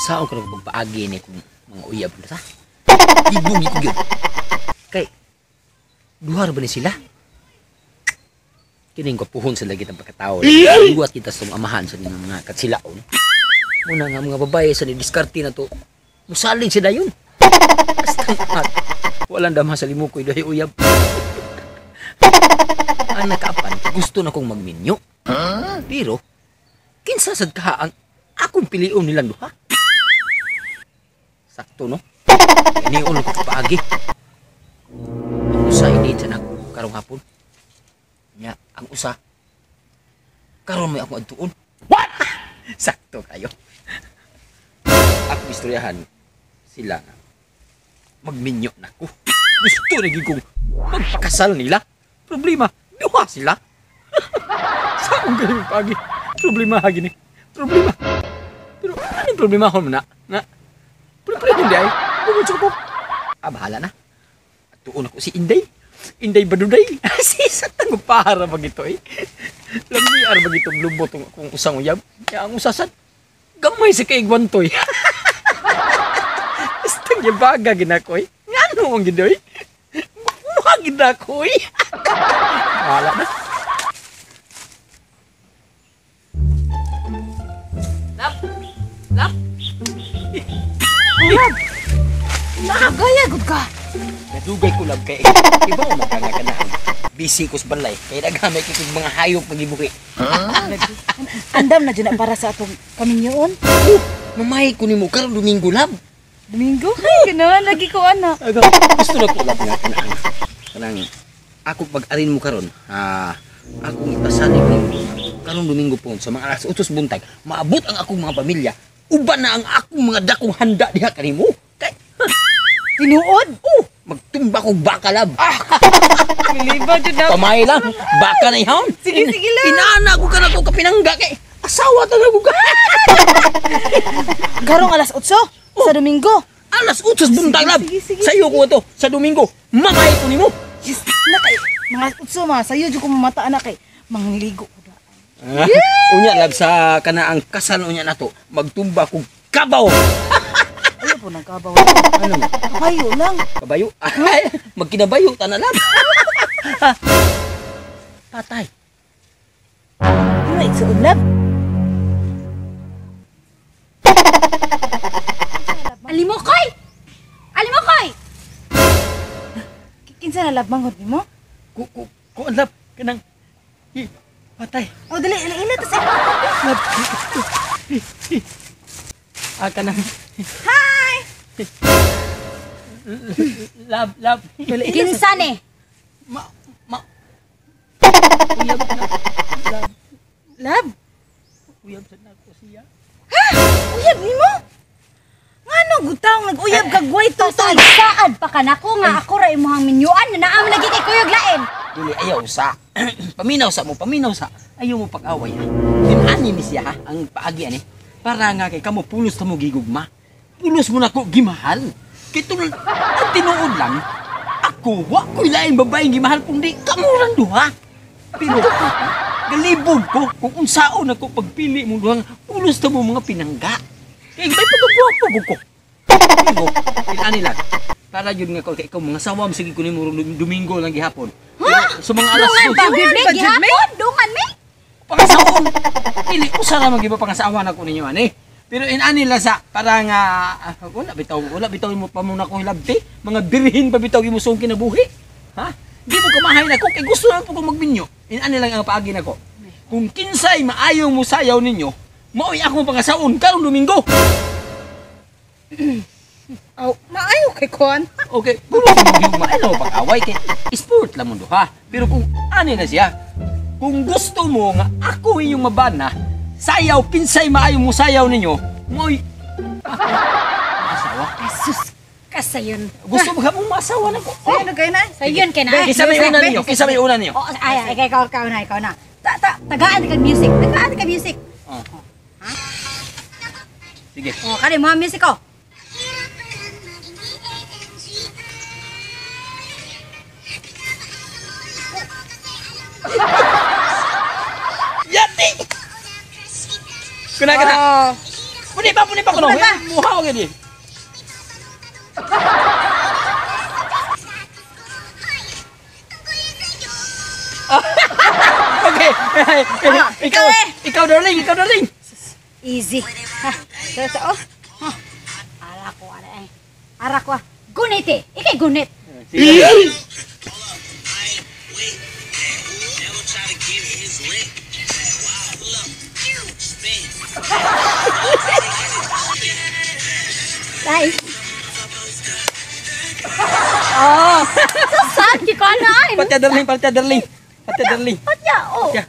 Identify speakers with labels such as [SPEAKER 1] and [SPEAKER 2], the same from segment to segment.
[SPEAKER 1] Saan ko nagpagpaagi ni kung mga uyab na sa? Ibungi ko yun. Kay, duha ba ni sila? Kining kapuhon sa lagi ng pagkatao. Luwat kita sa amahan sa mga katsilaon. Muna nga mga babae sa diskarte na to, musalig sila yun. Basta walang dama sa limukoy dahil uyab. Ang nakaapan, gusto na kong magminyo. Pero, kinsa sad ka ang akong pilion nilang duha? Sakto, no? Iniun ko paagi. Ang usa ini dyan ako karong hapon. Nya, ang usa karon may akong adtuon. What? Sakto kayo. Ako istoryahan sila nga magminyo na ko. Gusto na gyud kong magpakasal nila. Problema, duha sila. Saan galing paagi? Problema ha gini. Problema. Pero anong problema ko na? Na problema hindi ay. Bumutso ko. Ah, bahala na. Tuon ako si Inday. Inday Baduday. Si sa tango para bagito eh. Lamiar bagito lubot akong usang uyab. Ya ang usasan. Gamay sa kaigwantoy. Basta gibaga ginako eh. Ngano ang gidoy? Makuha ginako eh. Bahala na. Lap! Lap!
[SPEAKER 2] Lap! Nakagaya, gud ka!
[SPEAKER 1] Nadugay ko lang kay iba mo magkanakanaan. Busy ko sa balay. Kaya nagamit ko mga hayop magibuhi.
[SPEAKER 2] Andam na dyan na para sa atong kaminyoon.
[SPEAKER 1] Oh, mamay ko ni mo karon Domingo lab.
[SPEAKER 2] Domingo? Ay, ganoon. Lagi ko ana.
[SPEAKER 1] Gusto na ko lab nga kanang. Kanang ako pag-arin mo karon. Akong ipasalig mo karon Domingo po sa mga alas 8 buntag. Maabot ang akong mga pamilya. Uban na ang akong mga dakong handa diha kanimo. Kay
[SPEAKER 2] tinuod?
[SPEAKER 1] Oh, magtumba kong baka lab.
[SPEAKER 2] Ah, Kiliba jud na.
[SPEAKER 1] Kamay lang, baka na ihon.
[SPEAKER 2] Sige, sige lang.
[SPEAKER 1] Inaana ko ka na ko kapinangga kay asawa talaga ko ka.
[SPEAKER 2] Karong alas 8 oh, sa Domingo.
[SPEAKER 1] Alas 8 buntag lab.
[SPEAKER 2] Sige, sige,
[SPEAKER 1] sayo ko ito sa Domingo. Mamay ko nimo.
[SPEAKER 2] Yes, na kay mga 8 ma, sayo jud ko mamata ana kay mangligo ko daan.
[SPEAKER 1] Yeah. Unya lab sa kanaang kasal unya nato, magtumba kog kabaw.
[SPEAKER 2] Ano po nagkabaw?
[SPEAKER 1] Ano mo?
[SPEAKER 2] Kabayo lang.
[SPEAKER 1] Kabayo? Ay, magkinabayo, tanalab. Patay.
[SPEAKER 2] Ano igsuod lab?
[SPEAKER 3] Alimokoy! Alimokoy!
[SPEAKER 2] Kinsa na lab manghod nimo?
[SPEAKER 1] Ku lab kanang patay.
[SPEAKER 2] Oh, dali ila tas
[SPEAKER 1] lab. Ah, kanang.
[SPEAKER 2] Hi!
[SPEAKER 1] Lab, lab.
[SPEAKER 3] Kinsa ni?
[SPEAKER 1] Ma uyab na. Lab.
[SPEAKER 2] Lab?
[SPEAKER 1] Uyab sa nako siya.
[SPEAKER 2] Ha? Uyab nimo? Ngano gutaw nag-uyab kag way tutol?
[SPEAKER 3] Saad pa ka nako nga ako ra imong minyuan na naam lagi kay kuyog lain.
[SPEAKER 1] Dili ayaw sa. Paminaw sa mo, paminaw sa. Ayaw mo pag-away ha. Dinani ni siya ha, ang paagi ani. Para nga kay kamo pulos ta mo gigugma. Pulos mo na ko gimahal. Kay tulad ang tinuod lang, ako wa ko'y laing babaeng gimahal kundi kamo rang duha. Pero galibog ko kung unsaon ako pagpili mo duha pulos ta mo mga pinangga. Kay may pagkagwapo ko. Pero inani lang. Para yun nga ko kay ikaw mga sawam sige ko nimo Domingo lang gihapon. Pero, sa mga alas
[SPEAKER 3] dungan pa gihapon, dungan mi.
[SPEAKER 1] Pangasaon. Dili usa ra man gyud pangasawa nako ninyo ani. Pero inani lang sa para nga wala bitaw mo pa muna ko hilabti, mga birhin pa bitaw imo song kinabuhi. Ha? Di mo kamahay nako kay gusto lang po ko magminyo. Inani lang ang paagi nako. Kung kinsay maayong musayaw ninyo, maoy akong pangasaon karong Domingo.
[SPEAKER 2] Aw, maayo kay kon.
[SPEAKER 1] Okay, pulo mo maayo pag-away kay sport lang mo duha. Pero kung ani na siya, kung gusto mo nga ako inyong mabana, sayaw kinsay maayong musayaw ninyo, moy asawa.
[SPEAKER 3] Asus, kasayon.
[SPEAKER 1] Gusto mo ka mong maasawa na ko.
[SPEAKER 2] Sayon na kay na.
[SPEAKER 3] Sayon kay na.
[SPEAKER 1] Kinsa may una ninyo? Kinsa may una ninyo?
[SPEAKER 3] Oh, ay, ikaw na, ikaw na. Tagaan ka music. Tagaan ka music.
[SPEAKER 1] Oh. Ha? Sige.
[SPEAKER 3] Oh, kani mo music ko.
[SPEAKER 1] Yati! Kuna kana. Puni pa, puni pa kuno.
[SPEAKER 3] Puni pa.
[SPEAKER 1] Muhaw gid. Okay.
[SPEAKER 3] Ah,
[SPEAKER 1] Ikaw,
[SPEAKER 3] ikaw eh.
[SPEAKER 1] ikaw darling, ikaw darling.
[SPEAKER 3] Easy. Ha, sa oh. Ha. Ara ko ara eh. Ara ko. Ah. Gunit eh. Ikay gunit.
[SPEAKER 1] Sige.
[SPEAKER 3] Dai. Oh. So sad ki ko na ay.
[SPEAKER 1] Patya darling, patya darling. Patya darling.
[SPEAKER 3] Patya oh.
[SPEAKER 1] Patya.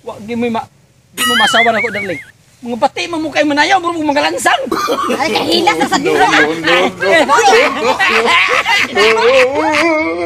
[SPEAKER 1] Wa gi mo ma di mo masawa na ko darling. Mga bati mo mo kay manayaw, murag mga lansang.
[SPEAKER 3] Ay kahila sa sa duro. Ah.
[SPEAKER 4] No, no, no.